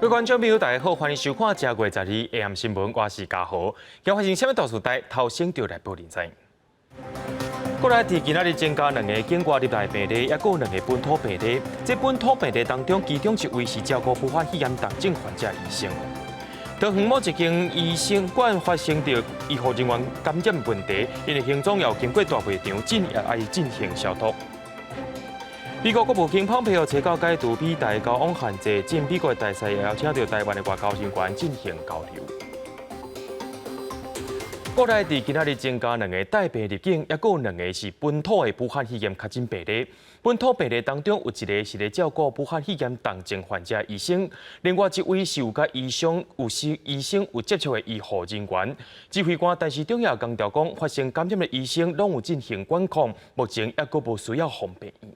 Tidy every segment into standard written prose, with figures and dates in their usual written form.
各位觀眾朋友，大家好，歡迎收看正月十二 AM 新聞，我是嘉豪。今發生啥物大事代，頭先就來報您知。國內佇今仔日增加兩个境外入來病例，抑閣有兩个本土病例。這本土病例當中，其中一位是照顧武漢肺炎重症患者醫生。桃園某一間醫生館發生著醫護人員感染問題，𪜶的行蹤有經過大賣場進愛進行消毒。美國國務卿蓬佩奧揣到解除美台交往限制，進美國大使也邀請著台灣的外交人員進行交流。國內佇今仔日增加兩个帶病入境，抑閣有兩个是本土的武漢肺炎確診病例。本土病例當中有一个是咧照顧武漢肺炎重症患者醫生，另外一位是有佮醫生有是醫生有接觸的醫護人員。指揮官陳時中也強調講，發生感染的醫生攏有進行管控，目前抑閣無需要封病院。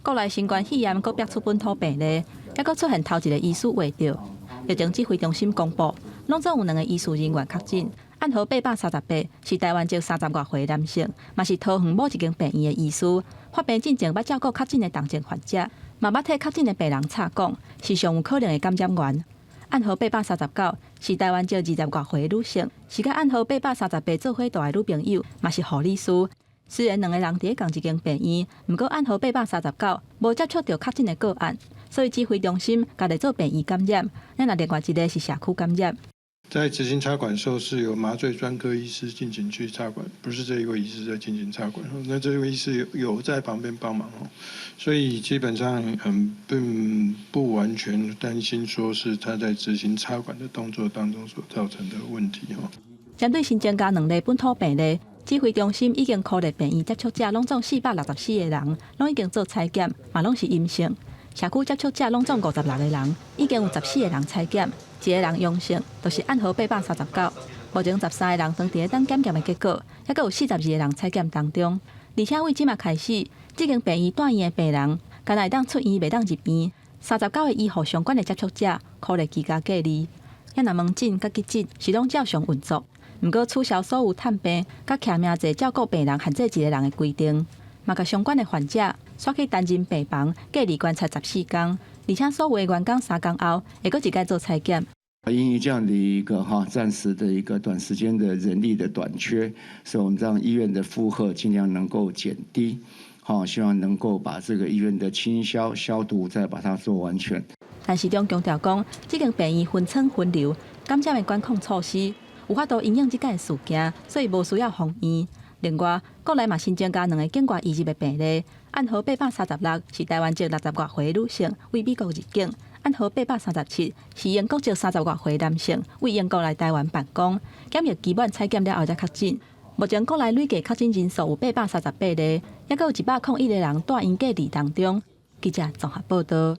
國內新冠肺炎閣爆出本土病例，抑閣出現頭一个醫師罹著。疫情指揮中心公布，攏總有兩个醫事人員確診，案號838是台灣籍三十外歲男性，嘛是桃園某一間病院的醫師。發病進前捌照顧確診的重症患者，嘛捌替確診的病人插管，是上有可能的感染源。案號839是台灣籍二十外歲的女性，是佮案號838做伙蹛的女朋友，嘛是護理師。雖然兩个人佇咧仝一間病院，毋過案號839無接觸著確診的個案，所以指揮中心共列做病院感染。咱若另外一个是社區感染。在執行插管時候，是由麻醉專科醫師進行去插管，不是這一位醫師在進行插管。那這位醫師有在旁邊幫忙，所以基本上並不完全擔心說是他在執行插管的動作當中所造成的問題。針對新增加兩例本土病例，指揮中心已經囥咧病院接觸者，攏總464個人，攏已經做採檢，嘛攏是陰性。社區接觸者攏總56個人，已經有14個人採檢，一个人陽性，就是案號839。目前13個人正佇咧等檢驗的結果，抑閣有42個人採檢當中。而且對這馬開始，這間病院住院的病人，干焦會當出院，袂當入院。39個醫護相關的接觸者，囥咧居家隔離。遐若門診佮急診是攏照常運作。毋過取消所有探病、佮簽名制照顧病人限制一个人的規定，嘛共相關的患者徙去單人病房隔離觀察14天，而且所有的員工3工後會閣一擺做採檢。因為這樣的一個哈暫時的一個短時間的人力的短缺，所以我們讓醫院的負荷盡量能夠減低，好，希望能夠把這個醫院的清消消毒再把它做完全。陳時中強調講，這間病院分層分流感染的管控措施，有法度因應這擺事件，所以無需要封院。另外，國內嘛新增加兩个境外移入的病例，案號836是台灣籍60外歲女性，對美國入境；案號837是英國籍三十外歲男性，對英國來台灣辦公，檢疫期滿採檢了後才確診。目前國內累計確診人數有838例，抑閣有101個人住院隔離當中。記者綜合報道。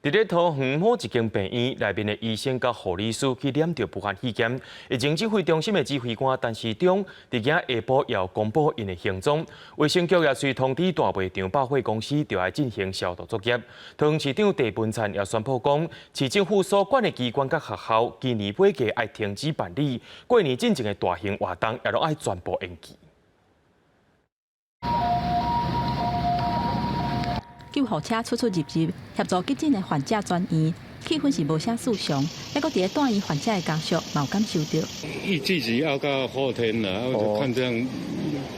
佇咧桃園某一間病院內面的醫生佮護理師去染著武漢肺炎，疫情指揮中心的指揮官陳時中佇今下晡也公布𪜶的行蹤。衛生局也隨通知大賣場百貨公司，著愛進行消毒作業。桃園市長鄭文燦也宣布講，市政府所管的機關佮學校，今年尾假愛停止辦理，過年進前的大型活動也攏愛全部延期。救護車出出入入，協助急診的患者轉院，氣氛是無啥異常。抑閣佇咧住院患者的家屬嘛有感受著。預計是要到後天了，我就看這樣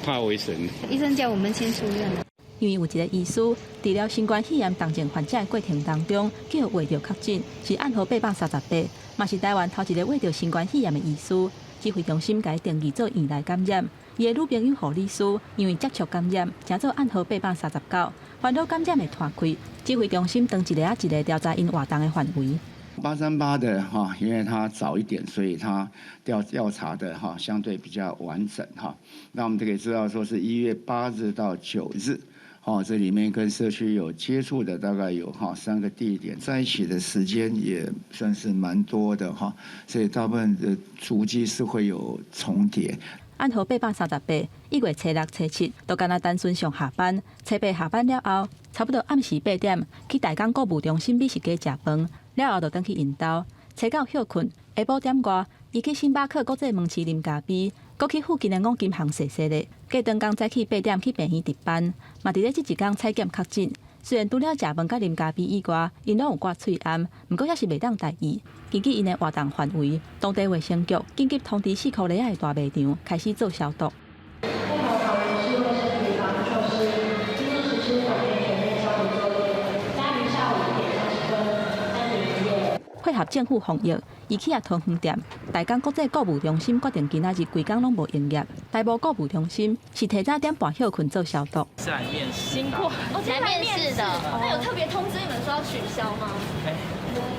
怕危險。醫生叫我們先出院。因為有一个醫師治療新冠肺炎重症患者的過程當中，去予罹著確診，是案號838，嘛是台灣頭一个罹著新冠肺炎的醫師。指揮中心共伊定義做院內感染。伊的女朋友護理師因為接觸感染，成做案號839，煩惱感染會傳開。指揮中心當一个仔一个調查𪜶活動的範圍。 838的哈，因為他早一點，所以他調查的哈相對比較完整哈。那我們就可以知道說是1月8日到9日，哦，這裡面跟社區有接觸的大概有哈三個地點，在一起的時間也算是蠻多的哈，所以大部分的足跡是會有重疊。案號838，1月初六、初七都干焦單純上下班，初八下班了後，差不多暗時8點去大港購物中心美食街食飯，了後就轉去𪜶兜。初九歇睏，下晡點外，伊去星巴克國際門市啉咖啡，閣去附近的五金行踅踅咧。過長工早起8點去病院值班，嘛佇咧這一工採檢確診。雖然除了食飯佮啉咖啡以外，𪜶攏有掛喙罨，毋過猶是袂當大意。根據𪜶的活動範圍，當地衛生局緊急通知四箍犁仔的大賣場開始做消毒。配合桃園市衛生局防疫措施，今日實施總店全面消毒作業，將於下午5點30分暫停營業。配合政府防疫，伊起啊桃園店、大江國際購物中心決定今仔日規工攏無營業。大埔購物中心是提早點半歇睏做消毒。是來面試，辛苦，哦，來面試的。那有特別通知你們說要取消嗎？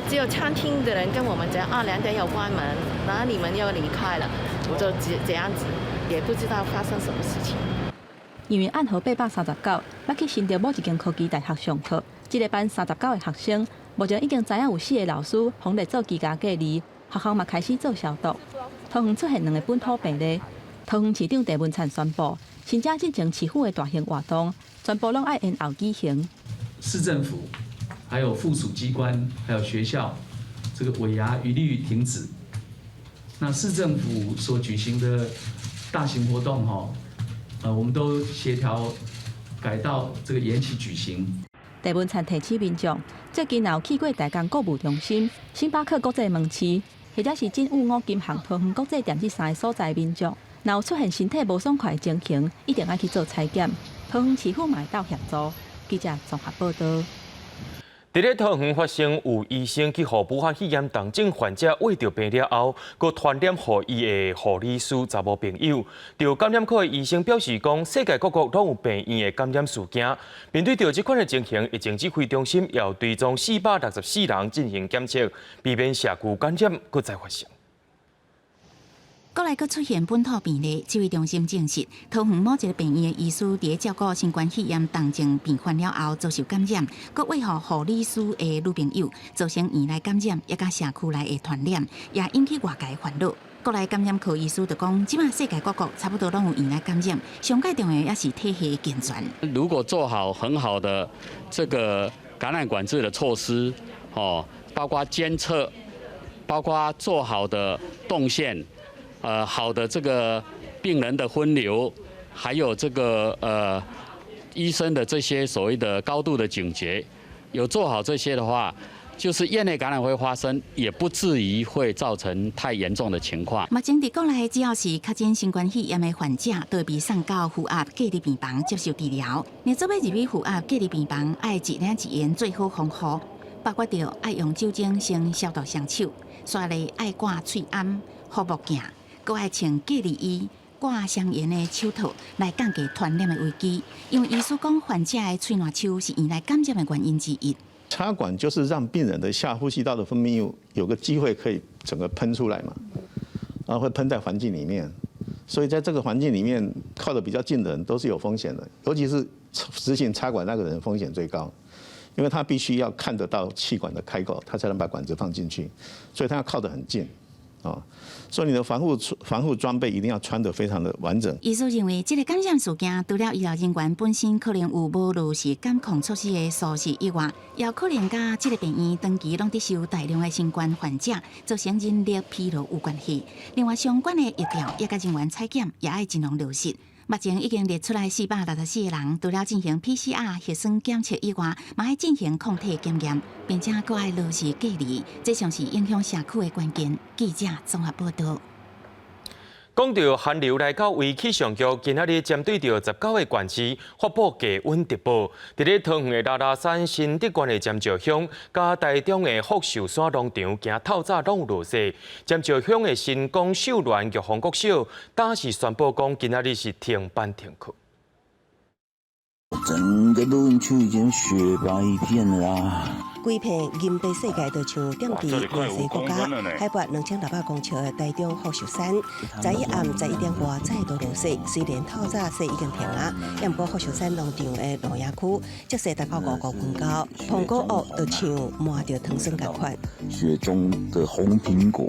只有餐廳的人跟我們講啊，2點要關門，然後你們要離開了，我就這樣子，也不知道發生什麼事情。因為案號839，欲去新竹某一間科技大學上課，這個班39個學生，目前已經知影有四個老師予列做居家隔離，學校嘛開始做消毒。桃園出現兩個本土病例，桃園市長鄭文燦宣布，新增進前市府的大型活動，全部攏愛延後舉行。市政府、還有附屬機關、還有學校，這個尾牙一律停止。那市政府所舉行的大型活動，哈，我們都協調改到這個延期舉行。鄭文燦提醒民眾，最近若有去過大江購物中心、星巴克國際門市，或者是真武五金行桃園國際店這三个所在民眾，若有出現身體無爽快的情形，一定愛去做採檢。桃園市府嘛會鬥協助。記者綜合報道。佇咧桃園發生有醫生去予武漢肺炎重症患者餵著病了後，閣傳染予伊的護理師查某朋友。著感染科的醫生表示講，世界各國攏有病院的感染事件。面對著這款的情形，疫情指揮中心要追蹤464人進行檢測，避免社區感染閣再發生。國內閣出現本土病例，指揮中心證實，桃園某一個病院的醫師佇咧照顧新冠肺炎重症病患了後遭受感染，閣餵予護理師的女朋友造成院內感染，也佮社區內的傳染，也引起外界煩惱。國內感染科醫師就講，這馬世界各國差不多攏有院內感染，上蓋重要也是體系健全。如果做好很好的這個感染管制的措施，哦，包括監測，包括做好的動線。好的，這個病人的分流，還有這個醫生的這些所謂的高度的警覺，有做好這些的話，就是院內感染會發生，也不至於會造成太嚴重的情況。目前佇國內，只要是確診新冠肺炎的患者，都會被送到負壓隔離病房接受治療。若做欲入去負壓隔離病房，愛一領一員做好防護，包括著愛用酒精先消毒雙手，煞來愛掛喙罨、護目鏡。閣愛穿隔離衣、掛雙緣的手套來降低傳染的危機。因為醫師講，患者的喙瀾鶖是院內感染的原因之一。插管就是讓病人的下呼吸道的分泌物有個機會可以整個噴出來嘛，然後會噴在環境裡面，所以在這個環境裡面靠得比較近的人都是有風險的，尤其是執行插管那個人風險最高，因為他必須要看得到氣管的開口，他才能把管子放進去，所以他要靠得很近。啊，所以你的防護裝備一定要穿得非常的完整。醫師認為，這個感染事件除了醫療人員本身可能有無落實感控措施的疏失以外，也可能佮這個病院長期攏佇收大量的新冠患者，造成人力疲勞有關係。另外，相關的疫調也佮人員採檢也愛盡量落實。目前已經列出來464個人，除了進行 PCR 核酸檢測以外，嘛愛進行抗體檢驗，並且閣愛落實隔離，這上是影響社區的關鍵。記者綜合報道。講到寒流來到位，氣象局今仔日針對著19個縣市發布低溫特報。佇咧桃園的拉拉山、新竹縣的尖石鄉，佮台中的福壽山農場，今透早攏有落雪。尖石鄉的新光秀巒玉峰國小，當時宣布講今仔日是停班停課。整個露營區已經雪白一片了啦！規片銀白世界就像踮佇內西國家，海拔2600公尺的台中福壽山，11暗11點外再度落雪。雖然透早雪已經停啊，也毋過福壽山農場的露營區積雪達到5公分高，蘋果屋就像抹著糖霜仝款。雪中的紅蘋果。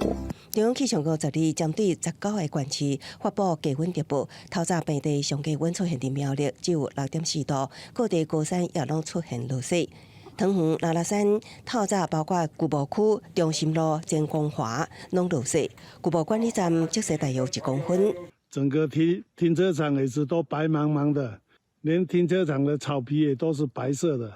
中央氣象局昨日針對19個縣市發布低溫特報，透早平地上低溫出現佇苗栗只有6.4度，各地高山也攏出現落雪。桃園拉拉山透早包括舊埔區、中心路、前光華攏落雪，舊埔管理站積雪大約1公分。整個停車場也是都白茫茫的，連停車場的草皮也都是白色的。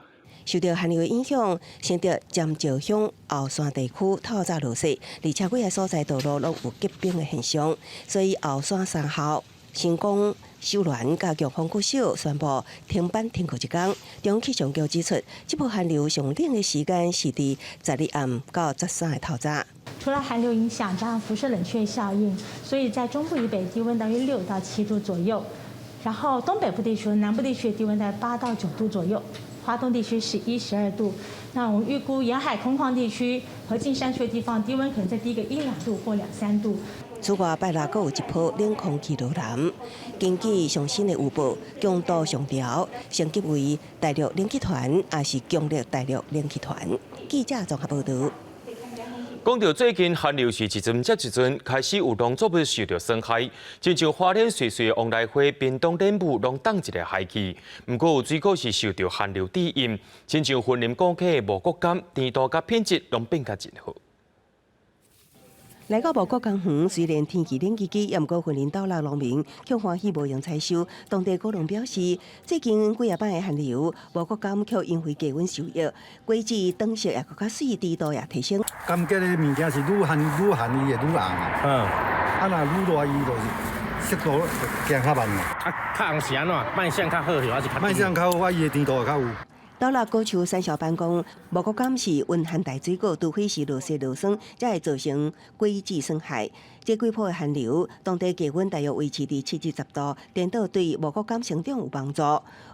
受著寒流影響，承德尖石鄉後山地區透早落雪，而且幾个所在道路攏有結冰的現象，所以後山三校、成功、秀巒佮強風國小宣布停班停課一工。中央氣象局指出，這波寒流上冷的時間是佇12暗到13的透早。除了寒流影響，加上輻射冷卻效應，所以在中部以北低溫大約6到7度左右，然後東北部地區、南部地區低溫在8到9度左右，花東地區11、12度。那我們預估沿海空曠地區和近山區的地方低溫可能再低個一兩度或兩三度。此外，拜六閣有一波冷空氣落南。根據上新的預報，強度上調，升級為大陸冷氣團，抑是強烈大陸冷氣團。記者綜合報導。講著最近寒流是一陣接一陣，開始有農作物受著損害，親像花蓮媠媠旺來花、屏東蓮霧攏凍一个害去。毋過有水果是受著寒流致蔭，親像雲林古坑的五穀柑，甜度佮品質攏變較真好。來到五穀柑園，雖然天氣冷吱吱，也毋過雲林斗六農民卻歡喜無閒採收。當地果農表示，最近幾仔擺的寒流，五穀柑卻因為低溫受益，果子長勢也閣較媠，甜度也提升。感覺的物件是愈寒愈寒，伊會愈紅啊。啊，若愈熱伊就是速度行較慢啦。啊，較紅是按怎？賣相較好，還是較？賣相較好，啊，伊的甜度也較有。斗六果樹產銷班講，五穀柑是溫寒帶水果，除非是落雪落霜，才會造成果子損害。這幾波的寒流，當地氣溫大約維持佇7至10度，顛倒對五穀柑成長有幫助。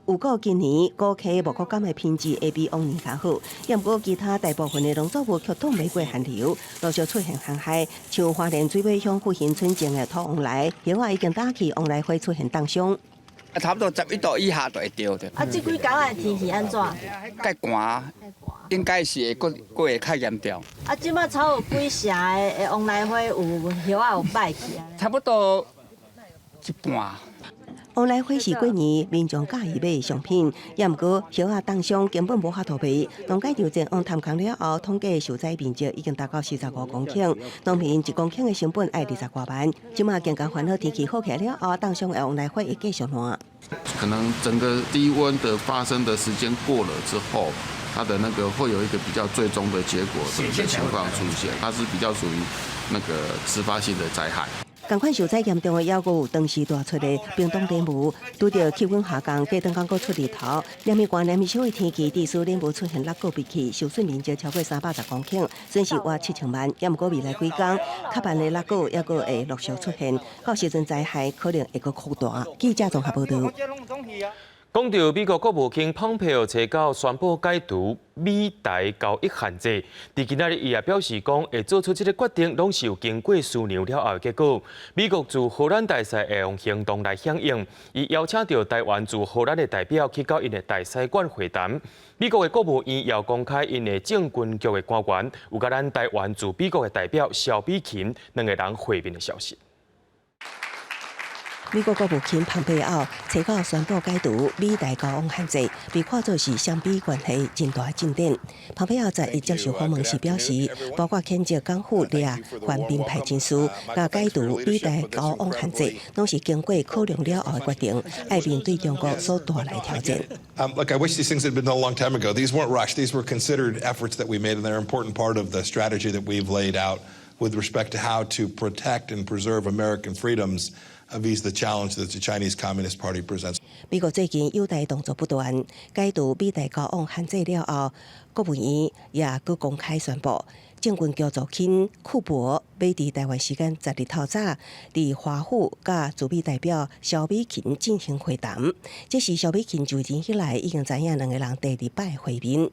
預估今年古坑五穀柑的品質會比往年較好，也毋過其他大部分的農作物卻擋袂過寒流，陸續出現寒害。像花蓮水尾鄉復興村種的土旺來，葉仔已經打起，旺來花出現凍傷。啊，差不多11度以下就會著著。啊，這幾工的天氣按怎？較寒，應該是會閣閣會較嚴重。啊，這擺草有幾成的旺來花有葉仔有䆀去啊？差不多一半。旺來花是過年民眾佮意買的商品，也毋過葉仔凍傷根本無法度賣。農改場前往探空了後，統計受災面積已經達到45公頃，農民1公頃的成本愛20外萬。這馬更加煩惱天氣好起來了後，凍傷的旺來花會繼續爛。可能整個低溫的發生的時間過了之後，它的那個會有一個比較最終的結果的情況出現，它是比較屬於那個自發性的災害。仝款受災嚴重的猶閣有當時大出的屏東蓮霧，拄著氣溫下降，過轉工閣出日頭，連日寒連日燒的天氣，致使蓮霧出現落果被棄，受損面積超過310公頃，損失約7000萬。也毋過未來幾工，較慢的落果猶閣會陸續出現，到時陣災害可能會閣擴大。記者綜合報導。講著美國國務卿蓬佩奧揣九宣布解除美台交易限制，佇今仔日伊也表示講，會做出這个決定，攏是有經過思量了後的結果。美國駐荷蘭大使會用行動來響應，伊邀請著台灣駐荷蘭的代表去到𪜶的大使館會談。美國的國務院也公開𪜶的政軍局的官員有佮咱台灣駐美國的代表蕭美琴兩个人會面的消息。美國國務卿蓬佩奧揣九宣布解除美台交往限制，被看作是雙邊關係真大進展。蓬佩奧在伊接受訪問時表示，包括譴責港府掠泛民派人士，佮解除美台交往限制，攏是經過考量了後的決定，愛面對中國所帶來挑戰。 Look, I wish these things had been done a long time ago. These weren't rushed. These were considered efforts that we made, and they're an important part of the strategy that we've laid out with respect to how to protect and preserve American freedoms vis the challenge that the Chinese Communist Party presents. 美國最近友台動作不斷，解除美台交往限制了後，國務院也閣公開宣布，政軍局助卿庫珀欲佇台灣時間12透早，佇華府佮駐美代表蕭美琴進行會談。這是蕭美琴就任以來已經知影兩个人第二擺會面。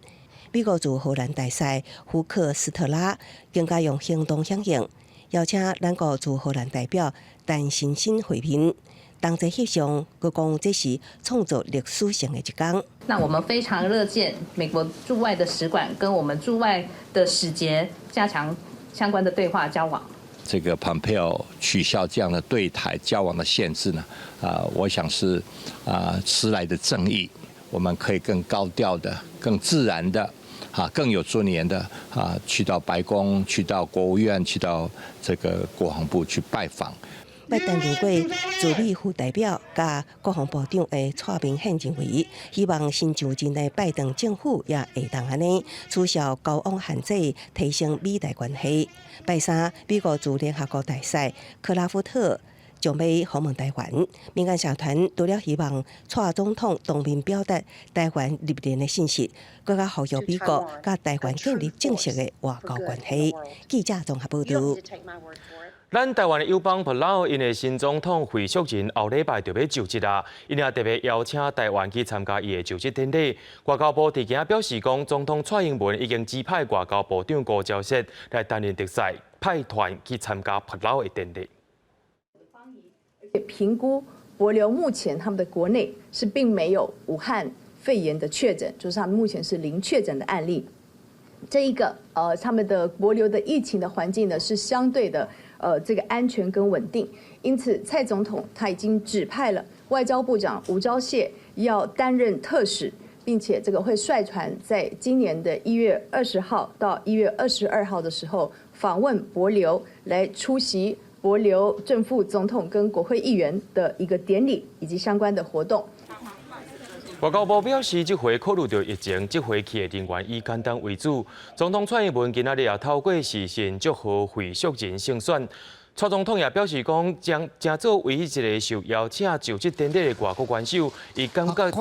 美國駐荷蘭大使胡克斯特拉更加用行動響應，邀請咱國駐荷蘭代表陳欣欣會面。同齊翕相，閣講這是創造歷史性的一天。那我們非常樂見美國駐外的使館跟我們駐外的使節加強相關的對話交往。這個蓬佩奧取消這樣的對台交往的限制呢？啊，我想是啊遲來的正義，我們可以更高調的、更自然的、啊更有尊嚴的啊去到白宮、去到國務院、去到這個國防部去拜訪。拜登遇過駐美副代表佮國防部長的蔡明憲認為，希望新上任的拜登政府也會當按呢取消交往限制，提升美台關係。拜三，美國駐聯合國大使克拉夫特將欲訪問台灣，民間社團除了希望蔡總統當面表達台灣入聯的信息，閣較呼籲美國佮台灣建立正式的外交關係。記者綜合報導。咱台灣的友邦帛琉，𪜶的新總統費雪人後禮拜就欲就職啊，𪜶也特別邀請台灣去參加伊的就職典禮。外交部佇今仔表示講，總統蔡英文已經指派外交部長吳釗燮來擔任特使，派團去參加帛琉的典禮。評估帛琉目前他們的國內是並沒有武漢肺炎的確診，就是他們目前是零確診的案例。這一個他們的帛琉的疫情的環境呢是相對的這個安全跟穩定，因此蔡總統他已經指派了外交部長吳釗燮要擔任特使，並且這個會率團在今年的1月20號到1月22號的時候訪問帛琉，來出席帛琉正副總統跟國會議員的一個典禮以及相關的活動。外交部表示，這回考慮著疫情，這回去的人員以簡單為主。總統蔡英文今仔日也透過視訊祝賀費雪人勝選。蔡總統也表示講，將誠做唯一一個受邀請就職典禮的外國元首，伊感覺十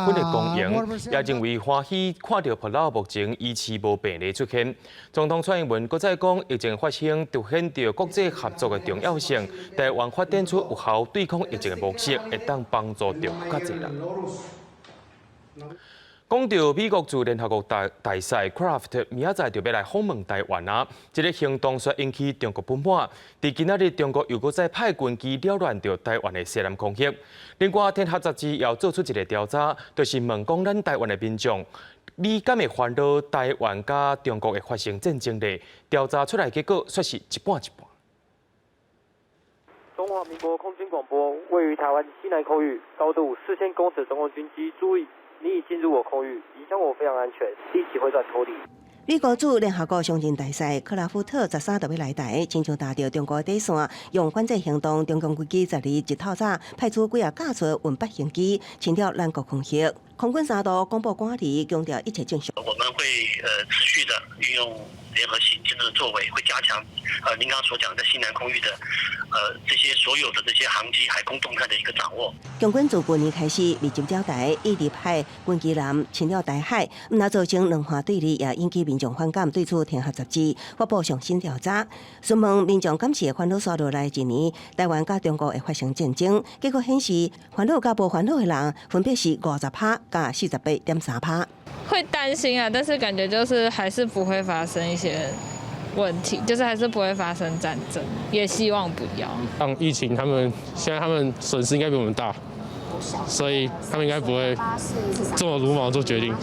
分的光榮，也認為歡喜看著帛琉目前疑似無病例出現。總統蔡英文閣再講，疫情發生凸顯著國際合作的重要性，台灣發展出有效對抗疫情的模式，會當幫助著較濟人。講著美國駐聯合國大使 Craft 明仔載就欲來訪問台灣啊！這個行動煞引起中國不滿。佇今仔日，中國又閣再派軍機擾亂著台灣的西南空域。另外，《天下雜誌》也做出一個調查，就是問講咱台灣的民眾，你敢會煩惱台灣佮中國會發生戰爭咧？調查出來結果，煞是一半一半。中華民國空軍廣播，位於台灣西南空域，高度4000公尺的中共軍機，注意。你已進入我空域，影響我飛航安全，立即回轉脫離。美國駐聯合國常任大使克拉夫特13就欲來台，親像踏著中國底線，用反制行動。中共軍機12一透早派出幾仔架次運八型機侵擾咱國空域。空軍三度廣播趕離，強調一切正常。我們會持續的運用聯合行政的作為，會加強您剛剛所講的西南空域的這些所有的這些航機海空動態的一個掌握。共軍自舊年開始密集擾台，一直派軍機艦侵擾台海，毋但造成兩岸對立，也引起民眾反感。對此，天下雜誌發布上新調查，詢問民眾敢是會煩惱紲落來一年，台灣佮中國會發生戰爭？結果顯示，煩惱佮無煩惱的人分別是50趴佮48.3趴。會擔心啊，但是感覺就是還是不會發生一些問題，就是還是不會發生戰爭，也希望不要。像疫情，他們現在他們損失應該比我們大，所以他們應該不會這麼魯莽做決定。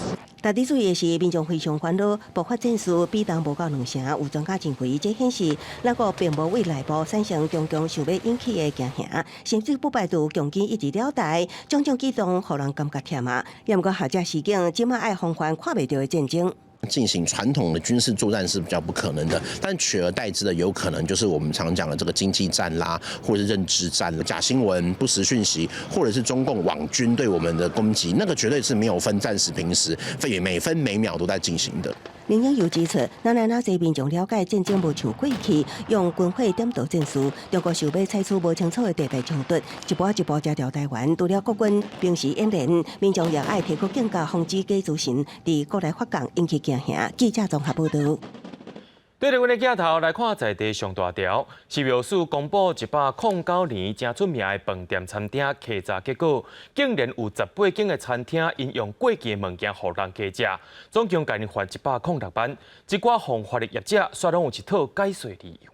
值得注意的是，民眾非常煩惱，爆發戰事比重無夠兩成。有專家認為，這顯示咱國並無對內部產生中共想欲引起的驚嚇，甚至不排除共軍一直擾台，種種舉動予人感覺忝啊。毋過學者示警，這馬愛防範看袂著的戰爭。進行傳統的軍事作戰是比較不可能的，但取而代之的有可能就是我們常講的這個經濟戰啦，或者是認知戰、假新聞、不實訊息，或者是中共網軍對我們的攻擊，那個絕對是沒有分戰時平時，非每分每秒都在進行的。林英又指出，咱來哪濟民眾了解戰爭無像過去用軍火點導戰事，中國想欲採取無清楚的地帶衝突，一步一步食著台灣。除了國軍平時演練，民眾也愛提高警覺，防止假資訊佇國內發放引起驚嚇。記者綜合報導。對著阮的鏡頭來看，在地上大條，食藥署公布109年誠出名的飯店餐廳稽查結果，竟然有18間的餐廳𪜶用過期的物件予人加食，總共共𪜶罰106萬。這寡予罰的業者，煞攏有一套解說理由。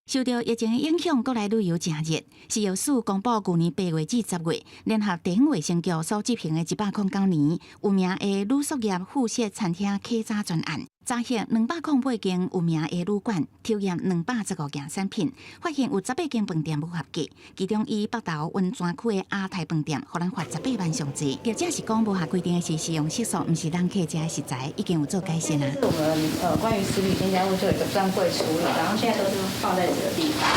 受著疫情的影響，國內旅遊誠熱。食藥署公布，舊年8月至10月，聯合地方衛生局所執行的109年有名的旅宿業副食餐廳稽查專案，查核208間有名的旅館，抽驗215件產品，發現有18間飯店無合格，其中以北投溫泉區的亞太飯店，予人罰18萬上濟。業者是講無合規定的是食用色素，毋是人客食的食材，已經有做改善啦。我們關於食品添加物就有一個專櫃處理，然後現在都是放在這個地方。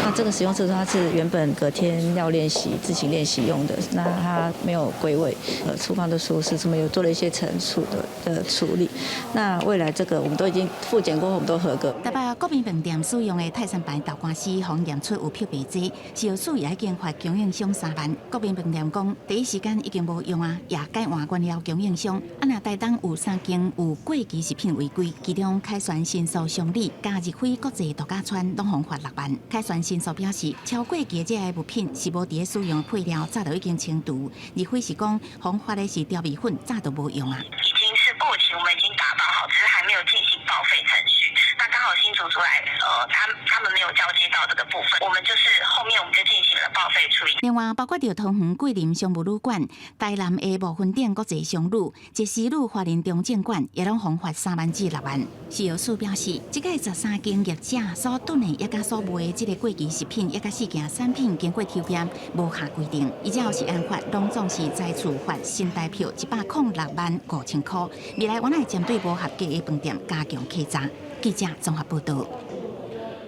那這個食用色素它是原本隔天要練習自行練習用的，那它沒有歸位，廚房的廚師什麼有做了一些懲處的處理。那未來這個我們都已經複檢過後，我們都合格。台北國民飯店使用的泰山牌豆乾絲，予驗出有漂白劑，食藥署也已經罰供應商3萬。國民飯店講，第一時間已經無用啊，也改換原料供應商。啊，若台東有三間有過期食品違規，其中凱旋新宿商旅佮日輝國際度假村攏予罰6萬。凱旋新宿表示，超過期的這个物品是無佇咧使用的配料，早就已經清除。日輝是講，予罰的是調味粉，早就無用啊。已經是過期，我們已經打包好，只是還沒有進行報廢程序。那剛好新主廚來，他們沒有交接到這個部分，我們就是後面我們就進行了報廢處理。另外，包括著桃園桂林商務旅館、台南的霧雲頂國際商旅、一絲旅華林中正館，也攏予罰3萬至6萬。食藥署表示，這个13間業者所囤的抑佮所賣的這個過期食品，抑佮四件產品經過抽驗無合規定，依照食安法，攏總是裁處罰新台票106.65萬塊。未來阮會針對無合格的飯店加強稽查。記者綜合報道。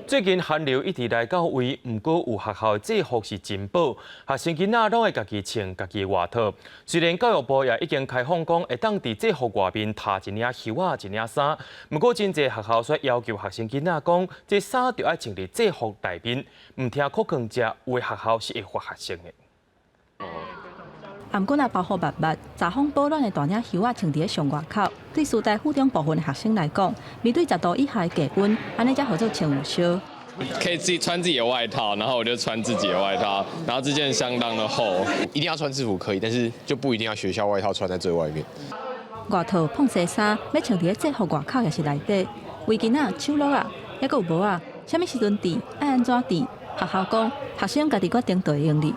最近寒流一直來到位，毋過有學校制服是真薄，學生囡仔攏會家己穿家己外套。雖然教育部也已經開放講，會當佇制服外面疊一領袖仔、一領衫，毋過真濟學校卻要求學生囡仔講，這衫著愛穿佇制服內面，毋聽苦勸者，有的學校是會罰學生的。頷頸仔包好密密，遮風保暖的大領袖仔穿佇咧上外口。對師大附中部分的學生來講，面對10度以下的低溫，按呢才號做穿有燒。可以自己穿自己的外套，然後我就穿自己的外套，然後這件相當的厚。一定要穿制服可以，但是就不一定要學校外套穿在最外面。外套、膨西衫，欲穿佇咧制服外口抑是內底，圍巾仔、手橐仔，抑閣有帽仔，啥物時陣戴，愛按怎戴？學校講，學生家己決定就會用得。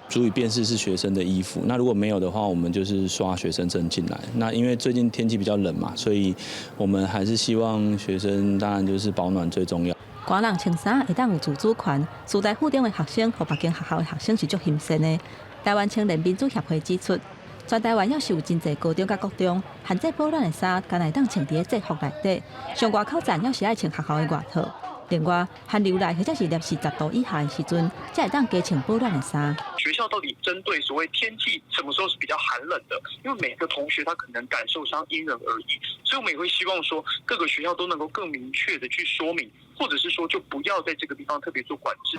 足以辨識是學生的衣服。那如果沒有的話，我們就是刷學生證進來。那因為最近天氣比較冷嘛，所以我們還是希望學生當然就是保暖最重要。寒人穿衫會當有自主權，師大附中的學生予別間學校的學生是足欣羨的。台灣青年民主協會指出，全台灣猶是有真濟高中佮國中，限制保暖的衫，干焦會當穿佇咧制服內底。上外口層猶是愛穿學校的外套。另外，寒流來或者是攝氏10度以下的時陣，才會當加穿保暖的衫。學校到底針對所謂天氣什麼時候是比較寒冷的？因為每個同學他可能感受上因人而異，所以我們也會希望說各個學校都能夠更明確的去說明，或者是說就不要在這個地方特別做管制。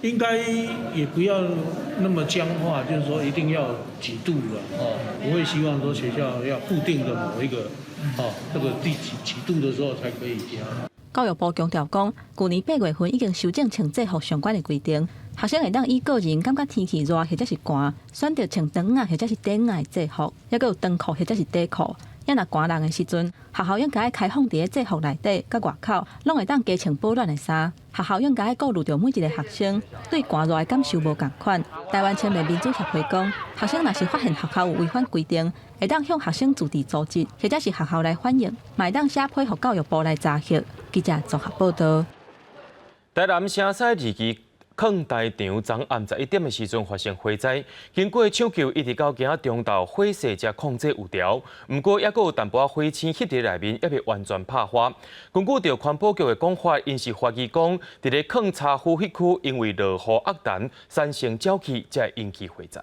應該也不要那麼僵化，就是說一定要幾度了哦。不會希望說學校要固定的某一個哦，這個第幾幾度的時候才可以加。教育部強調講，舊年8月份已經修正穿制服相關的規定，學生會當依個人感覺天氣熱或者是寒，選擇穿長仔或者是短仔的制服，抑閣有長褲或者是短褲。啊若寒人的時陣，學校應該愛開放佇咧制服內底佮外口，攏會當加穿保暖的衫。學校應該愛顧慮著每一个學生對寒熱的感受無仝款。台灣青年民主協會講，學生若是發現學校有違反規定，會當向學生自治組織或者是學校來反映，嘛會當寫批予教育部來查核。記者綜合報道。台南城西二期礦大場昨暗11點的時陣發生火災，經過搶救，一直到今仔中晝火勢才控制有條。毋過，猶閣有淡薄仔火星翕佇內面，猶未完全拍花。根據著環保局的講法，𪜶是懷疑講，佇咧礦柴湖彼區，因為落雨壓塵產生沼氣，才會引起火災。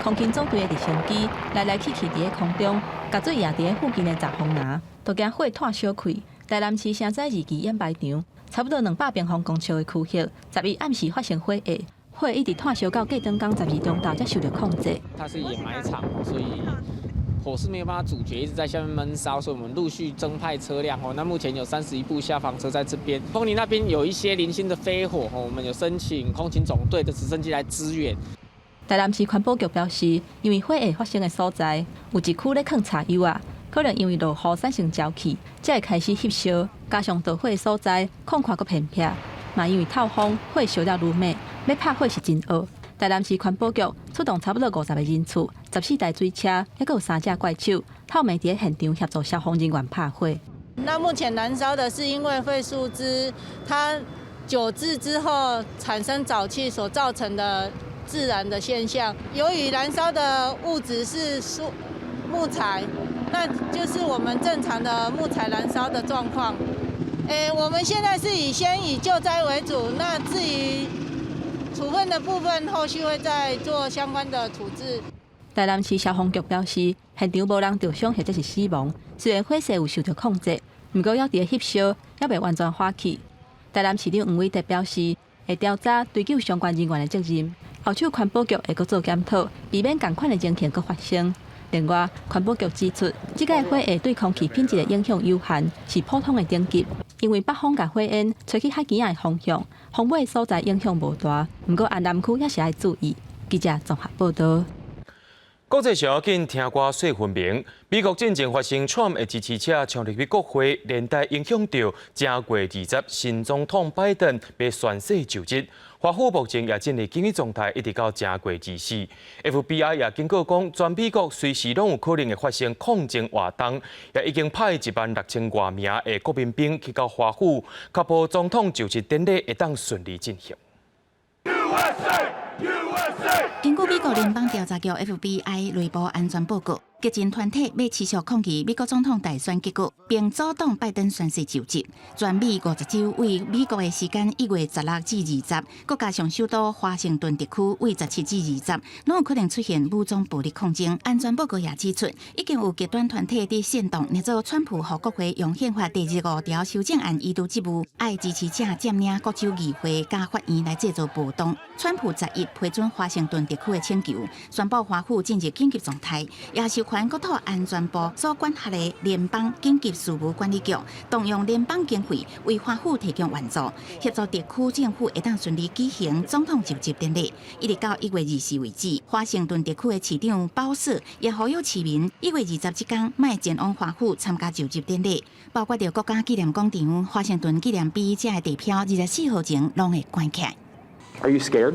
空勤總隊的直升機來來去去佇咧空中，共水壓佇咧附近的閘風林，都驚火湠小開。台南市城西二期掩埋場，差不多200平方公尺的區域，11暗時發生火災，火一直湠燒到隔轉工12中晝才受著控制。它是掩埋場，所以火勢沒有辦法阻絕，一直在下面悶燒，所以我們陸續增派車輛哦。那目前有31部消防車在這邊。豐林那邊有一些零星的飛火，我們有申請空勤總隊的直升機來支援。台南市環保局表示，因為火會發生的所在有一區咧囥柴油仔，可能因為落雨產生沼氣，才會開始翕燒。加上著火的所在空曠閣偏僻，嘛因為透風，火燒了愈猛，欲拍火是真僫。台南市環保局出出動差不多50個人次，14台水車，抑閣有三隻怪手，透暝佇現場協助消防人員拍火。那目前燃燒的是因為廢樹枝，它久置之後產生沼氣所造成的自燃的現象。由於燃燒的物質是樹木材，那就是我們正常的木材燃燒的狀況。我們現在是以先以救災為主，那至於處分的部分，後續會再做相關的處置。台南市消防局表示，現場無人著傷或者是死亡，雖然火勢有受著控制，毋過猶佇咧翕燒，猶未完全火去。台南市長黃偉哲表示，會調查追究相關人員的責任，後手環保局會閣做檢討，避免仝款的情形閣發生。另外，環保局指出，這擺火會對空氣品質的影響有限，是普通的等級。因為北風共火煙吹去海墘仔的方向，風尾所在影響無大。毋過，安南區也是愛注意。記者綜合報導。國際上要緊聽歌細分明。美國進前發生川普的支持者衝入去國會，連帶影響著正月20新總統拜登欲宣誓就職。華府目前也進入緊急狀態，一直到正月24。FBI 也警告講，全美國隨時攏有可能會發生抗爭活動，也已經派1萬6千外名的國民兵去到華府，確保總統就職典禮會當順利進行。 USA! USA! 根據美國聯邦調查局 FBI 內部安全報告，激進團體欲持續抗議美國總統大選結果，並阻擋拜登宣誓就職。全美50州對美國的時間1月16至20，閣加上首都華盛頓特區對17至20，攏有可能出現武裝暴力抗爭。安全報告也指出，已經有極端團體佇煽動，捏造川普予國會用憲法第25條修正案移除職務，愛支持者佔領各州議會佮法院來製造暴動。川普11批准華盛頓特區的請求，宣布華府進入緊急狀態，也授權國土安全部所管轄的聯邦緊急事務管理局，動用聯邦經費為華府提供援助，協助特區政府會當順利舉行總統就職典禮。一直到1月24為止，華盛頓特區的市長鮑瑟也呼籲市民1月20這工莫前往華府參加就職典禮，包括著國家紀念廣場、華盛頓紀念碑遮的地標，24號前攏會關起來。 Are you scared?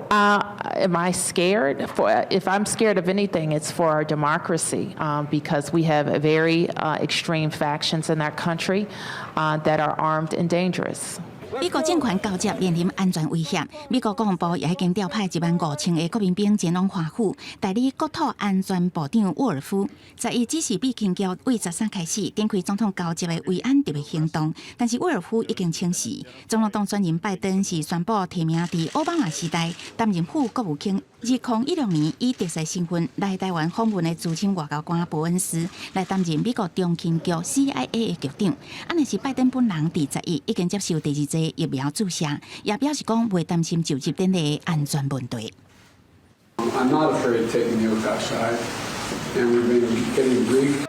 Am I scared? If I'm scared of anything, it's for our democracy because we have very extreme factions in that country that are armed and dangerous. 美國政權交接面臨安全威脅，美國國防部也已經調派1萬5千個國民兵前往華府，代理國土安全部長沃爾夫。11指示美情局對13開始展開總統交接的維安特別行動，但是沃爾夫已經請辭。總統當選人拜登是宣布提名佇奧巴馬時代擔任副國務卿，2016年以特使身份來台灣訪問的資深外交官伯恩斯來擔任美國中情局 CIA 的局長。啊，若是拜登本人佇11已經接受第二劑疫苗注射，也表示講袂擔心就職典禮的安全問題。 I'm not afraid of taking the oath outside, and we've been getting briefed.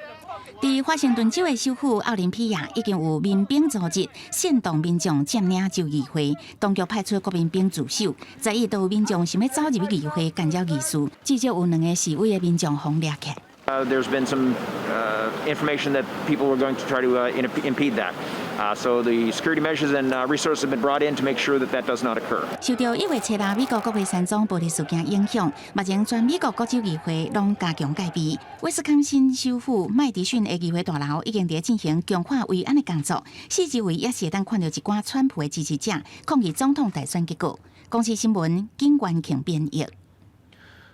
佇華盛頓州的首府奧林匹亞已經有民兵組織煽動民眾佔領州議會，當局派出國民兵駐守。11都有民眾想欲走入去議會干擾議事，至少有兩個示威的民眾予掠起來。 There's been some information that people were going to try to impede that. So the security measures and resources have been brought in to make sure that that does not occur. 受著1月7日美國國會山莊暴力事件影響，目前全美國各州議會攏加強戒備。威斯康辛州府麥迪遜的議會大樓已經佇進行強化維安的工作，四周圍也是會當看著一寡川普的支持者抗議總統大選結果。公視新聞金元慶編譯。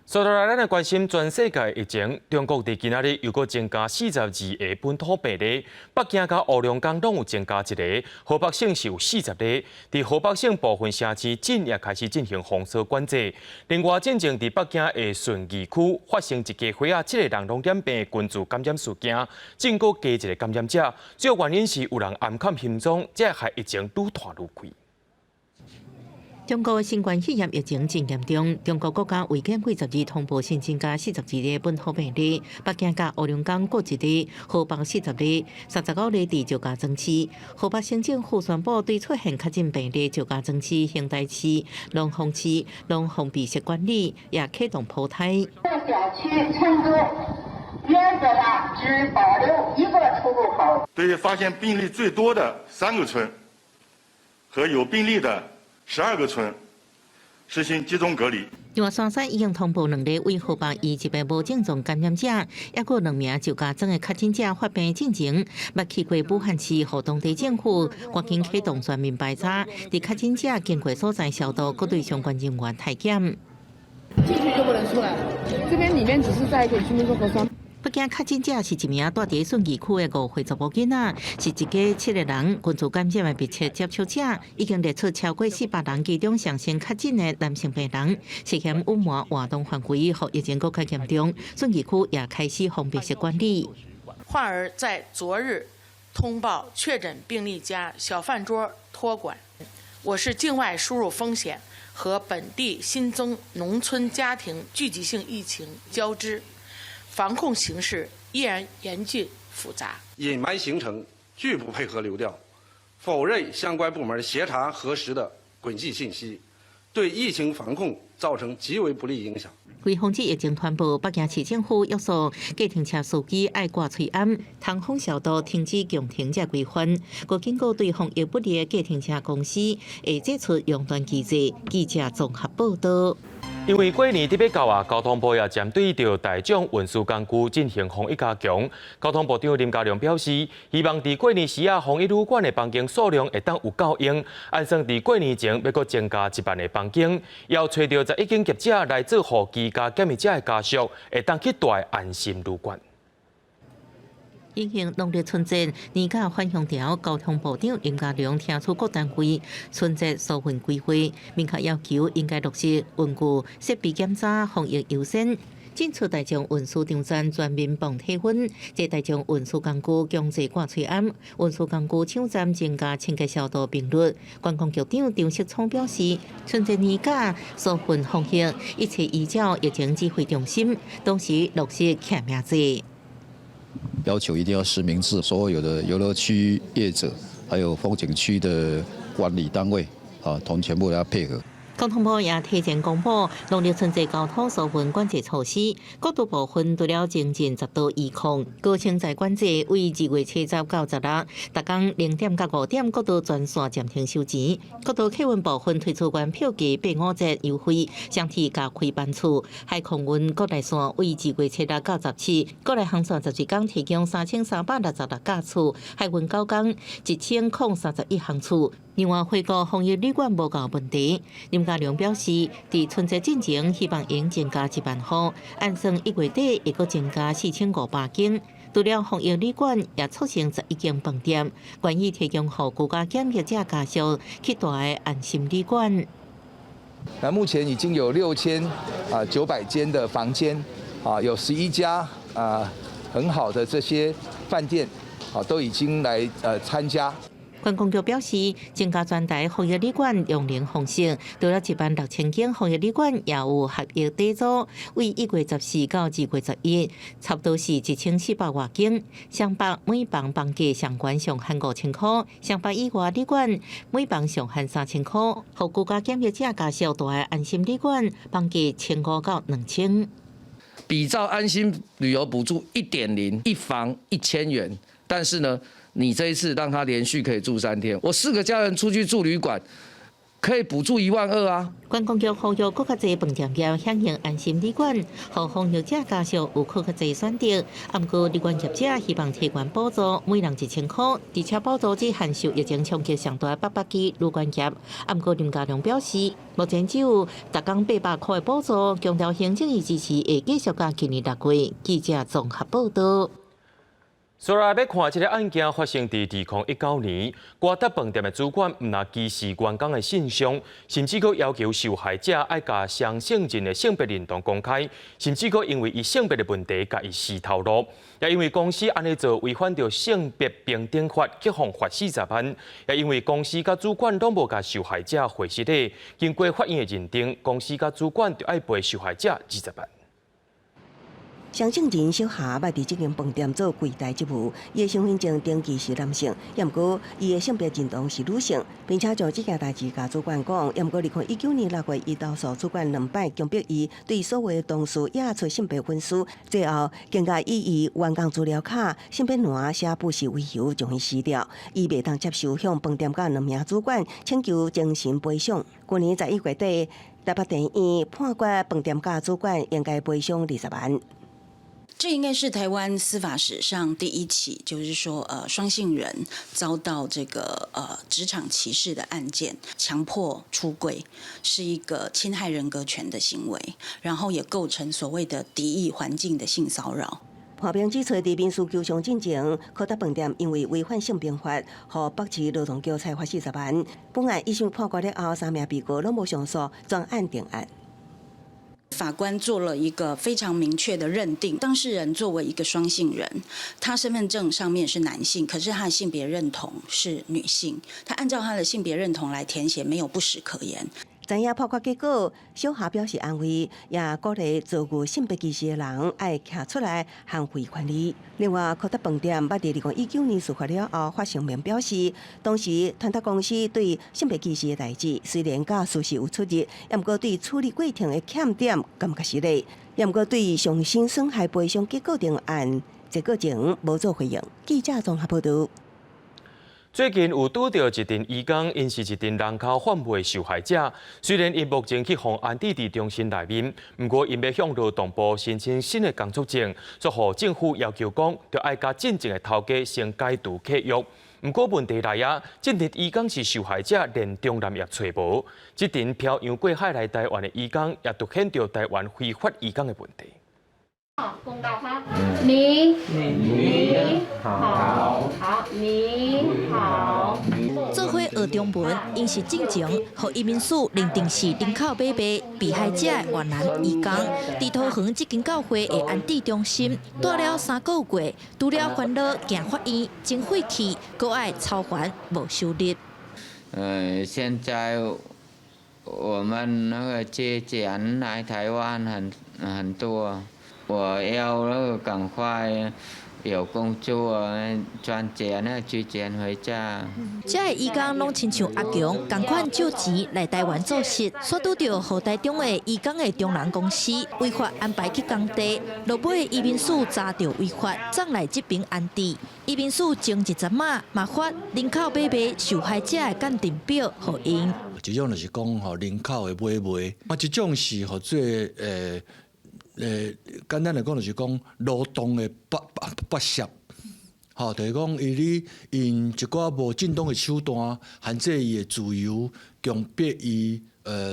接落來，咱來關心全世界疫情。中國佇今仔日又閣增加42個本土病例，北京佮烏龍江攏有增加一个，河北省是有40例。佇河北省部分城市鎮也開始進行封鎖管制。另外，進前佇北京的順義區發生一家伙仔七个人攏染病的群聚感染事件，進閣加一个感染者，主要原因是有人掩藏行蹤，才會予疫情愈傳愈快。中國新冠肺炎疫情真嚴重，中國國家衛健委12通報新增加42例本土病例，北京佮烏龍江各一例，河北40例，39例佇石家莊市。河北省政府宣布對出現確診病例石家莊市、邢台市、廊坊市攏封閉式管理，也啟動普篩。小區村組原則上只保留一個出入口。對發現病例最多的三個村和有病例的12個村實行集中隔離。另外，山西已經通報兩例為河北移入的無症狀感染者，抑閣兩名石家莊的確診者發病進前，捌去過武漢市，予當地政府趕緊啟動全面排查，佇確診者經過所在消毒，閣對相關人員篩檢。進去就不能出來了，這邊裡面只是在給居民做核酸。北京確診者是一名蹛佇順義區的5歲查某囡仔，是一家七个人群聚感染的密切接觸者，已經列出超過400人，其中上先確診的男性病人涉嫌隱瞞活動範圍，予疫情閣較嚴重。順義區也開始封閉式管理。患兒在昨日通報確診病例家小飯桌託管，我市境外輸入風險和本地新增農村家庭聚集性疫情交織。防控形勢依然嚴峻複雜。隱瞞行程，拒不配合流調，否認相關部門協查核實的軌跡信息，對疫情防控造成極為不利影響。為防止疫情傳播，北京市政府約束計程車司機愛掛喙罨、通風消毒、停止強停這規範。閣警告對防疫不力的計程車公司會祭出熔斷機制。記者綜合報道。因為過年欲到啊，交通部也針對著大眾運輸工具進行防疫加強。交通部長林佳龍表示，希望佇過年時啊，防疫旅館的房間數量會當有夠用，按算佇過年前欲閣增加1萬个房間，要揣著11間業者來做予居家檢疫者的家屬，會當去蹛的安心旅館。因應農曆春節年假返鄉潮，交通部長林佳龍聽取各單位春節疏運規劃，明確要求應該落實運具設備檢查、防疫優先，進出大眾運輸場站全面磅體溫，坐大眾運輸工具強制掛喙罨，運輸工具搶站增加清潔消毒頻率。觀光局長張錫聰表示，春節年假疏運防疫，一切依照疫情指揮中心，同時落實實名制。要求一定要實名制，所有的遊樂區業者，還有風景區的管理單位，啊，同全部要配合。交通部也提前公布農曆春節交通疏運管制措施，國道部分除了精進10度以控，高清在管制為2月初十到十六，逐工0點到5點國道全線暫停收錢。國道客運部分推出原票價85折優惠，雙鐵加開班次。海空運國內線為2月初六到十七，國內航線12工提供3366架次，海運9工1031航次。另外，恢復防疫旅館無夠問題。林佳龍表示，佇春節進前，希望能增加1萬戶，按算1月底會閣增加4500間。除了防疫旅館，也促成11間飯店，願意提供予居家檢疫者家屬去蹛的安心旅館。那目前已經有6900間的房間，啊，有11家啊很好的這些飯店，啊，都已經來參加。觀光局表示，增加全台防疫旅館用能方式，除了1萬6000間防疫旅館，也有合約短租，為1月14到2月11，差不多是1400外間。雙北每房房價上懸上限5000箍，雙北以外旅館每房上限3000箍。予居家檢疫者家屬蹛的安心旅館，房價1500到2000。比照安心旅遊補助1.0，一房1000元，但是呢，你這一次讓他連續可以住3天，我四個家人出去住旅館，可以補助1萬2啊。觀光局呼籲閣較濟飯店業響應安心旅館，予防疫者家屬有閣較濟選擇。毋過旅館業者希望提懸補助，每人1000箍，而且補助只限受疫情衝擊上大北北基旅館業。毋過林佳龍表示，目前只有逐工800箍的補助，強調行政院支持會繼續到今年6月。記者綜合報道。所來欲看這个案件發生佇2019年，瓜達飯店的主管毋但歧視員工的性向，甚至閣要求受害者愛共相性人的性別認同公開，甚至閣因為伊性別的問題，共伊辭頭路。也因為公司按呢做違反著性別平等法，去予罰40萬。也因為公司佮主管攏無共受害者回失禮，經過法院的認定，公司佮主管著愛賠受害者20萬。雙性人小霞捌佇這間飯店做櫃台職務，伊的身份證登記是男性，抑毋過伊的性別認同是女性，並且將這件代誌共主管講。抑毋過2019年6月，伊投訴主管兩擺強迫伊對所有的同事掖出性別文書，最後更加以伊員工資料卡性別欄寫不實為由將伊辭掉。伊袂當接受向飯店佮兩名主管請求精神賠償。去年11月底，台北地院判決飯店佮主管應該賠償20萬。這應該是台灣司法史上第一起，就是說，雙性人遭到這個職場歧視的案件，強迫出櫃是一個侵害人格權的行為，然後也構成所謂的敵意環境的性騷擾。判兵指出，佇民事求償進前，柯達飯店因為違反性平法，予北市勞動局裁罰40萬。本案一審判決了後，三名被告攏無上訴，全案定案。法官做了一個非常明確的認定，當事人作為一個雙性人，他身份證上面是男性，可是他的性別認同是女性，他按照他的性別認同來填寫，沒有不實可言。知影判決結果，小霞表示安慰，也鼓勵遭遇性別歧視的人愛徛出來捍衛權利。另外，柯達飯店捌佇2019年事發了後發聲明表示，當時傳達公司對性別歧視的代誌雖然佮事實有出入，抑毋過對處理過程的欠點感覺失禮，抑毋過對上身損害賠償結果定案，這過程無做回應。記者綜合報導。最近有拄著一陣移工，𪜶是一陣人口販賣受害者。雖然𪜶目前去予安置佇中心內面，毋過𪜶欲向勞動部申請新的工作證，煞予政府要求講，著愛佮進前的頭家先解除契約。毋過問題來啊，這陣移工是受害者，連中南也揣無。這陣漂洋過海來台灣的移工，也凸顯著台灣非法移工的問題。你你好，好你好。做伙學中文，𪜶是進前予移民署認定是人口買賣被害者的越南移工，佇桃園這間教會的安置中心，蹛了3個月，除了煩惱行法院真費氣，閣愛操煩無收入。現在我們那個借錢來台灣很多。我要那個趕快有工作賺錢啊，寄錢回家。這个移工攏親像阿強，仝款借錢來台灣做事，煞拄著予台中的移工的中人公司違法安排去工地，落尾移民署查著違法，送來這爿安置。移民署前一陣仔嘛發人口買賣受害者的鑑定表予𪜶。一種就是講吼人口的買賣，啊一種是予做簡單來講就是講勞動的剝削，吼，就是講伊咧用一寡無正當的手段限制伊的自由，強迫伊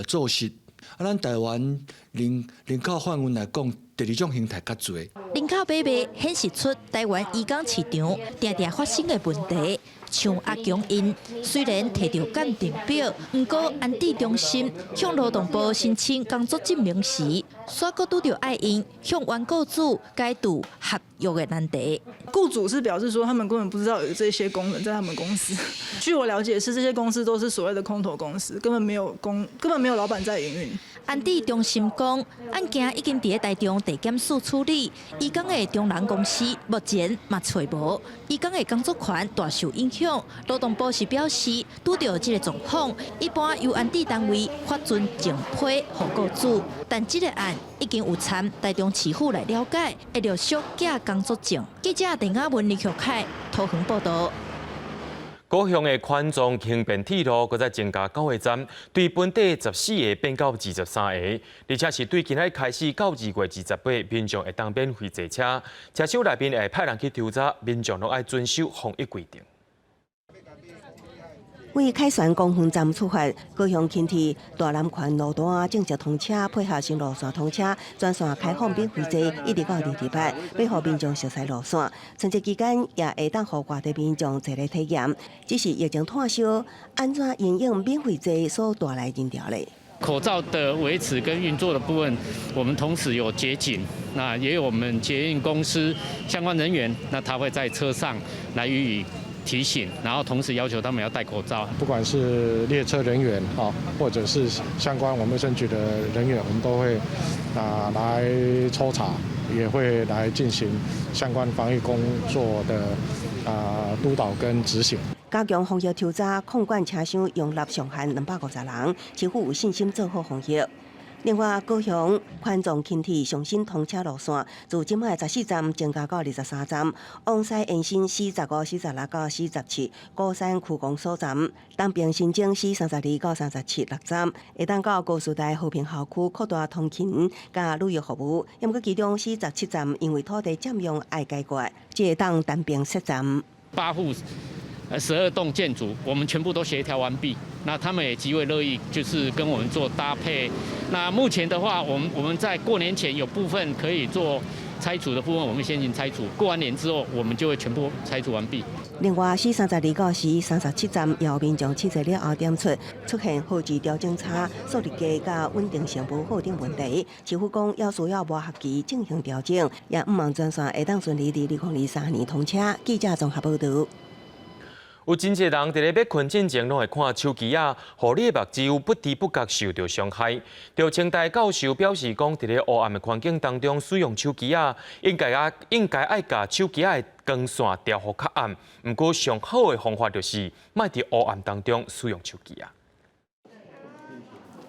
做事。啊，咱台灣人口販運來講，第二種形態較濟。人口買賣顯示出台灣移工市場定定發生的問題。像阿強𪜶，雖然提著鑑定表，毋過安置中心向勞動部申請工作證明時，煞閣拄著愛𪜶向原雇主解除合約的難題。雇主是表示說，他們根本不知道有這些工人在他們公司。據我了解，是這些公司都是所謂的空頭公司，根本沒有老闆在營運。安置中心講，案件已經佇咧台中地檢署處理，移工的中人公司目前嘛揣無，移工的工作權大受影響。勞動部是表示，拄著這个狀況，一般由安置單位發准證批予雇主，但這个案已經有參台中市府來了解，會陸續寄工作證。記者鄧亞文、林玉凱桃園報導。高雄的環狀輕便鐵路閣再增加九個站，對本地14個變到23個，而且是對今仔開始到2月28，民眾會當免費坐車，車廂內面會派人去抽查，民眾攏愛遵守防疫規定。為凱旋公園站出發，高雄輕鐵大南環路段正式通車，配合新路線通車，全線開放免費坐，一直到228，欲予民眾熟悉路線。春節期間也會當予外地民眾坐來體驗。只是疫情炭燒，按怎因應免費坐所帶來人潮咧？口罩的維持跟運作的部分，我們同時有捷警，那也有我們捷運公司相關人員，那他會在車上來予以提醒，然後同時要求他們要戴口罩。不管是列車人員啊，或者是相關我們衛生局的人員，我們都會啊來抽查，也會來進行相關防疫工作的督導跟執行。加強防疫抽查，控管車廂容納上限250人，市府有信心做好防疫。另外，高雄環狀輕鐵上新通車路線，自這擺14站增加到23站，往西延伸45、46到47，鼓山區公所站；東邊新增 C32到37六站，會當到高士台和平校區擴大通勤佮旅遊服務。毋過其中 C17站因為土地佔用愛解決，才會當單邊設站。 8戶12棟建築，我們全部都協調完畢，那他們也極為樂意，就是跟我們做搭配。那目前的話，我們在過年前有部分可以做拆除的部分，我們先行拆除。過完年之後，我們就會全部拆除完畢。另外，C32到 C37站，有民眾試坐了後點出出現號誌調整差、速率低佮穩定性無好等問題，市府講猶需要磨合期進行調整，也向望專線會當順利佇2023年通車。記者綜合報導。有真濟人佇咧欲睏進前，攏會看手機仔，予你的目睭不知不覺受著傷害。著清大教授表示講，佇咧烏暗的環境當中使用手機仔，應該愛共手機仔的光線調予較暗。毋過上好的方法就是莫佇烏暗當中使用手機仔。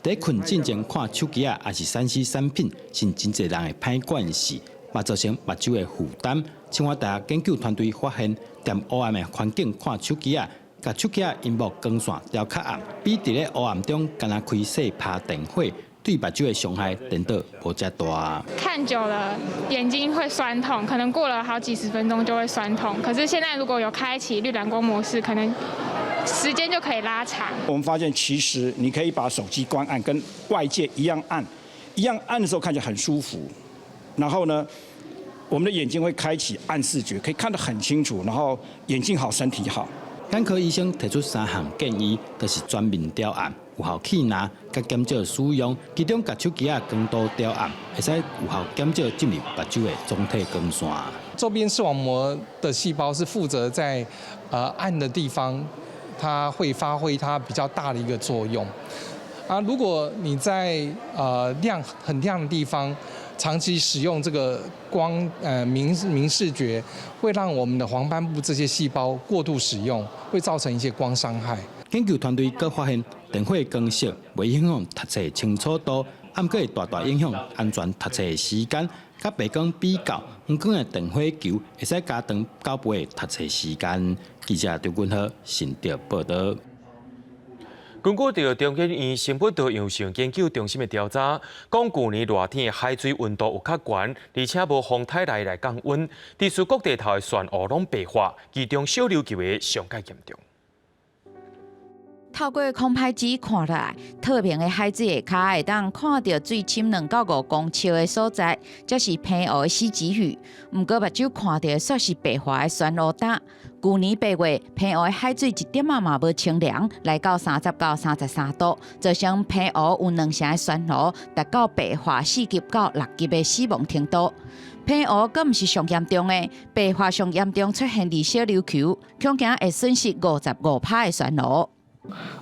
佇睏進前看手機仔，抑是3C 產品，是真濟人的歹慣勢，嘛造成目睭的負擔。清華大學研究團隊發現，踮烏暗的環境看手機仔，共手機仔螢幕光線調較暗，比佇咧烏暗中干焦開細拍電火，對目睭的傷害顛倒無遮大。看久了眼睛會痠痛，可能過了好幾十分鐘就會痠痛。可是現在如果有開啟綠藍光模式，可能時間就可以拉長。我們發現其實你可以把手機關暗，跟外界一樣暗，一樣暗的時候看起來很舒服。然後呢，我們的眼睛會開啟暗視覺，可以看得很清楚，然後眼睛好，身體好。眼科醫生提出三項建議，就是全面調暗、有效氣藍、佮減少使用。其中，共手機仔光度調暗，會使有效減少進入目睭的總體光線。周邊視網膜的細胞是負責在暗的地方，它會發揮它比較大的一個作用。啊，如果你在亮很亮的地方，長期使用這個光明明視覺，會讓我們的黃斑部這些細胞過度使用，會造成一些光傷害。研究團隊閣發現，電火光色袂影響讀冊清楚度，毋過會大大影響安全讀冊的時間。佮白光比較，黃光的電火球會使加長9倍的讀冊時間。記者張君和新竹報導。根據著中研院生物多樣性研究中心的調查，講舊年熱天的海水溫度有較懸，而且無風颱來降溫，致使各地頭的珊瑚攏白化，其中小琉球的上蓋嚴重。透過空拍機看落來，透明的海水下跤會當看著水深2到5公尺的所在，這是澎湖的四級魚。毋過目睭看著煞是白化的珊瑚礁。舊年8月，澎湖的海水一點仔嘛無清涼，來到30到33度，造成澎湖有兩成的珊瑚達到白化4級到6級的死亡程度。澎湖閣毋是上嚴重的，白化上嚴重出現佇小琉球，恐驚會損失55%的珊瑚。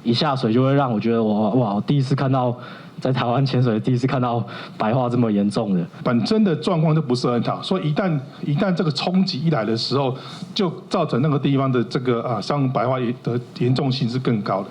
一下水就會讓我覺得我哇，我第一次看到在台灣潛水，第一次看到白化這麼嚴重的。本身的狀況就不是很好，所以一旦這個衝擊一來的時候，就造成那個地方的這個珊瑚白化的嚴重性是更高的。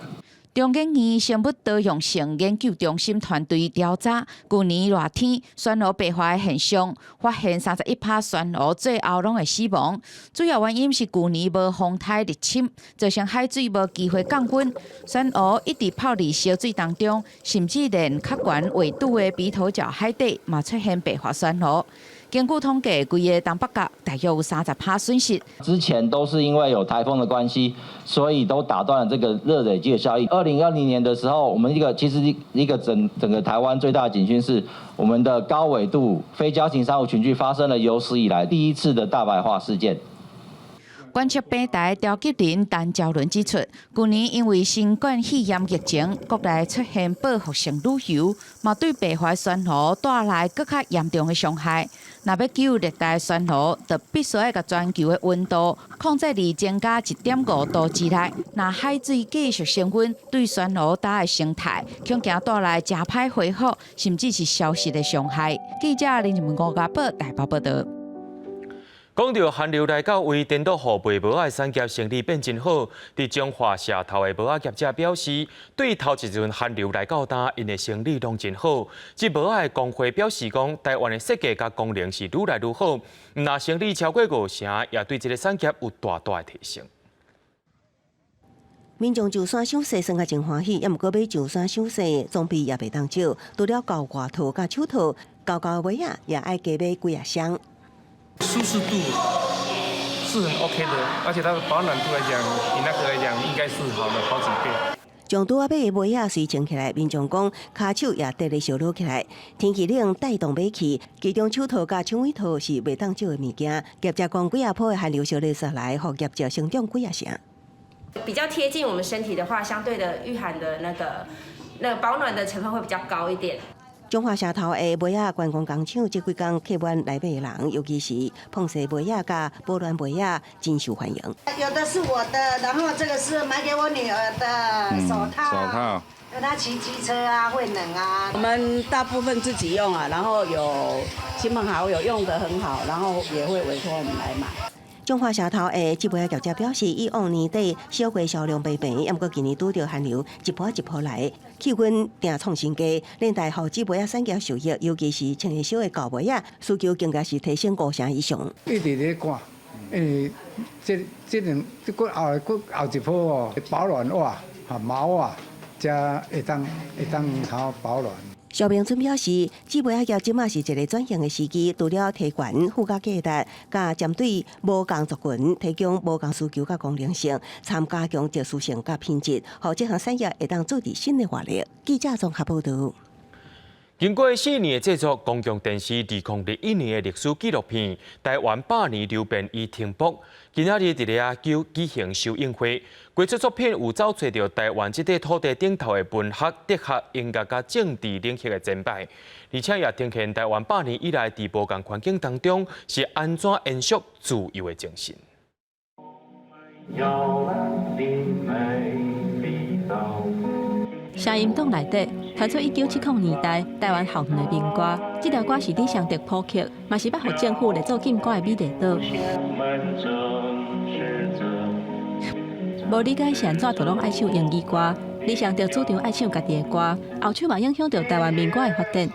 中研院生物多樣性研究中心團隊調查，舊年熱天珊瑚白化的現象，發現31%珊瑚最後攏會死亡。主要原因是舊年無風颱入侵，造成海水無機會降溫，珊瑚一直泡佇燒水當中，甚至連較懸緯度的鼻頭角海底嘛出現白化珊瑚。根據統計，規个東北角大約有30%損失。之前都是因為有颱風的關係，所以都打斷了這個熱累積的效應。2020年的時候，我們一個其實一個整整個台灣最大的警訊是，我們的高緯度非礁型珊瑚群聚發生了有史以來第一次的大白化事件。觀測平台召集人陳昭倫指出，舊年因為新冠肺炎疫情，國內出現報復性旅遊，嘛對白樺珊瑚帶來閣較嚴重的傷害。若欲救熱帶珊瑚，就必須愛共全球的溫度控制佇增加1.5度之內。若海水繼續升溫，對珊瑚礁的生態恐驚帶來誠歹恢復，甚至是消失的傷害。記者林靜文、吳家寶台北報導。講著寒流來到，為顛倒予賣帽仔的產業生意變真好。佇彰化社頭的帽仔業者表示，對頭一陣寒流來到今，𪜶的生意攏真好。這帽仔的工會表示講，台灣的設計佮功能是愈來愈好，毋但生意超過五成，也對這个產業有大大的提升。民眾上山賞雪算較真歡喜，猶毋過欲上山賞雪，裝備也袂當少。除了厚外套佮手套，厚厚的襪仔也愛加買幾仔雙。舒適度是很 OK 的，而且它的保暖度來講，比那個來講應該是好了好幾倍。將拄仔買的襪仔隨穿起來，民眾講跤手也得咧燒熱起來。天氣冷帶動買氣，其中手套佮手尾套是袂當少的物件。業者講幾仔波的寒流燒熱下來，予業績成長幾仔成。比較貼近我們身體的話，相對的禦寒的那個保暖的成分會比較高一點。彰化社頭的襪仔觀光工廠，這幾工客滿來買的人，尤其是膨紗襪仔佮保暖襪仔，真受歡迎。有的是我的，然後這個是買給我女兒的手套，手套，跟她騎機車啊會冷啊。我們大部分自己用啊，然後有親朋好友用得很好，然後也會委託我們來買。彰化社頭的織襪仔業者表示，以往年底小月銷量袂平，毋過今年拄著寒流一波一波來，氣溫定創新低，連帶予織襪仔產業受益，尤其是穿得少的厚襪仔，需求更加是提升五成以上。一直咧寒，因為這這兩這閣後閣後一波哦，保暖襪、毛襪，才會當好保暖。蕭明春表示，織襪仔業這馬是一个轉型的時機，除了提懸附加價值，佮針對無仝族群提供無仝需求佮功能性，參加強特殊性佮品質，予這項產業會當注入新的活力。記者綜合報導。經過4年的製作，公共電視2021年的歷史紀錄片《台灣百年流變與停泊》，今仔日佇咧遐舉行首映會。規齣作品有走揣著台灣這塊土地頂頭的文學、哲學、音樂佮政治領域的前輩，而且也呈現台灣百年以來佇無仝環境當中是按怎延續自由的精神。聲音檔內底傳出1970年代台灣校園的民歌，這條歌是李雙澤譜曲，嘛是捌予政府列做禁歌的美麗島。無理解是按怎就攏愛唱英語歌，李雙澤主張愛唱家己的歌，後手嘛影響著台灣民歌的發展。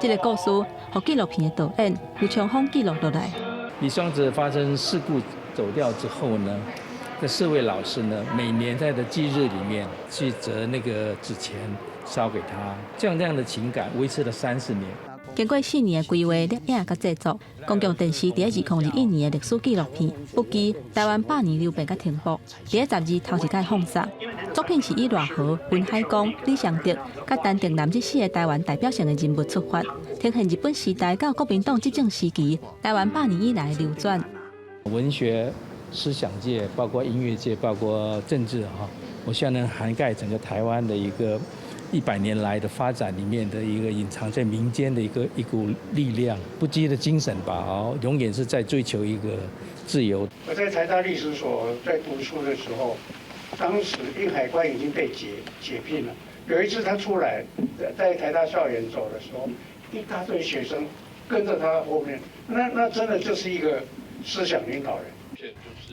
這个故事，予紀錄片的導演胡長峰記錄落來。李雙澤發生事故走掉之後呢，這四位老師呢，每年在的忌日裡面去折那個紙錢燒給他，這樣的情感維持了30年。經過4年的規劃、攝影佮製作，公共電視佇2021年的歷史紀錄片《不羈台灣百年流變佮停泊》，佇咧十二頭一擺放送。作品是以賴和、溫海光、李雙澤佮陳定南這四个台灣代表性的人物出發，呈現日本時代到國民黨執政時期，台灣百年以來的流轉。文學、思想界，包括音樂界，包括政治，哈，我希望能涵蓋整個台灣的一個100年來的發展裡面的一個隱藏在民間的一股力量，不羈的精神吧，哦，永遠是在追求一個自由。我在台大歷史所在讀書的時候，當時殷海光已經被解聘了。有一次他出來，在台大校園走的時候，一大堆學生跟着他後面，那真的就是一個思想領導人。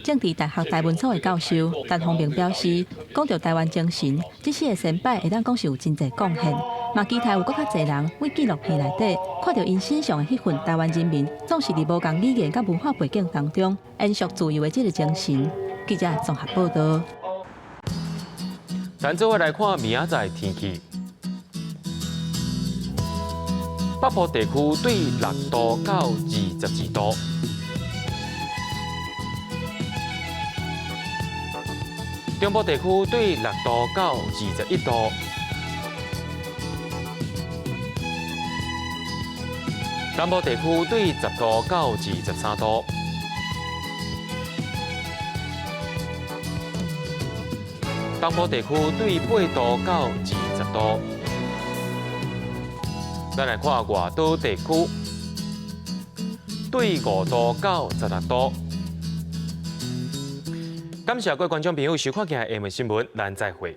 政治大學台文所的教授陳宏明表示，講著台灣精神，這四个先輩會當講是有真濟貢獻，嘛期待有閣較濟人為紀錄片內底看著𪜶身上的彼份台灣人民，總是佇無仝語言佮文化背景當中延續自由的這个精神。記者綜合報導。咱做伙來看明仔載天氣。北部地區對6度到22度。中部地區對6度到21度。南部地區對10度到23度。東部地區對8度到20度。咱來看外島地區，對5度到16度。感謝各位觀眾朋友收看今日的新聞，咱再會。